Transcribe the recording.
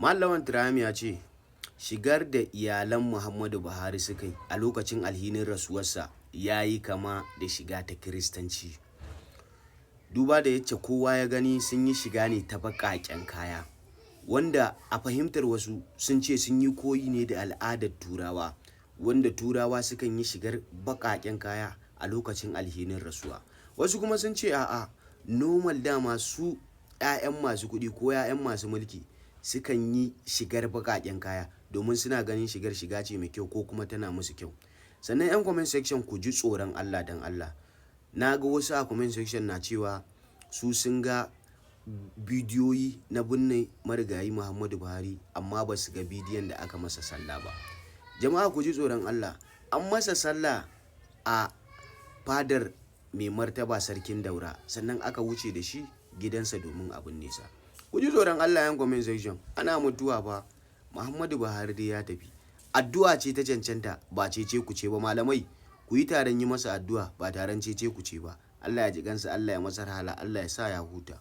Malam Lawan ya ce shigar da iyalan Muhammadu Buhari suka yi a lokacin alhinin rasuwarsa ya yi kama da shiga ta Kiristanci. Duba da yacce kowa ya gani, sun yi shiga ne ta baƙaƙen kaya, wanda a fahimtar wasu sun ce sun yi koyi ne da al'adar Turawa, wanda Turawa sukan yi shigar baƙaƙen kaya a lokacin alhinin rasuwa. Wasu kuma sun ce a'a, normal dama su 'ya'yan masu kuɗi ko 'ya'yan masu mulki sukan yi shigar baƙaƙen kaya domin suna ganin shigar shiga ce mai kyau ko kuma tana musu kyau. Sannan 'yan comment section, ku ji tsoron Allah dan Allah. Na ga wasu a comment section na cewa su sun ga bidiyoyi na binne marigayi Muhammadu Buhari, amma ba su ga bidiyon da aka masa sallah ba. Jama'a, ku ji tsoron Allah. An masa sallah a fadar Mai Martaba Sarkin Daura, sannan aka wuce da shi gidansa domin a binne sa. Ku ji tsoron Allah, 'yan comment section. Ana mutuwa fa. Muhammadu Buhari dai ya tafi. Addu'a ce ta cancanta, ba cece ku ce ba. Malamai, ku yi taron yi masa addu'a, ba taron cece ku ce ba. Allah ya ji kansa, Allah ya masa rahala, Allah ya sa ya huta.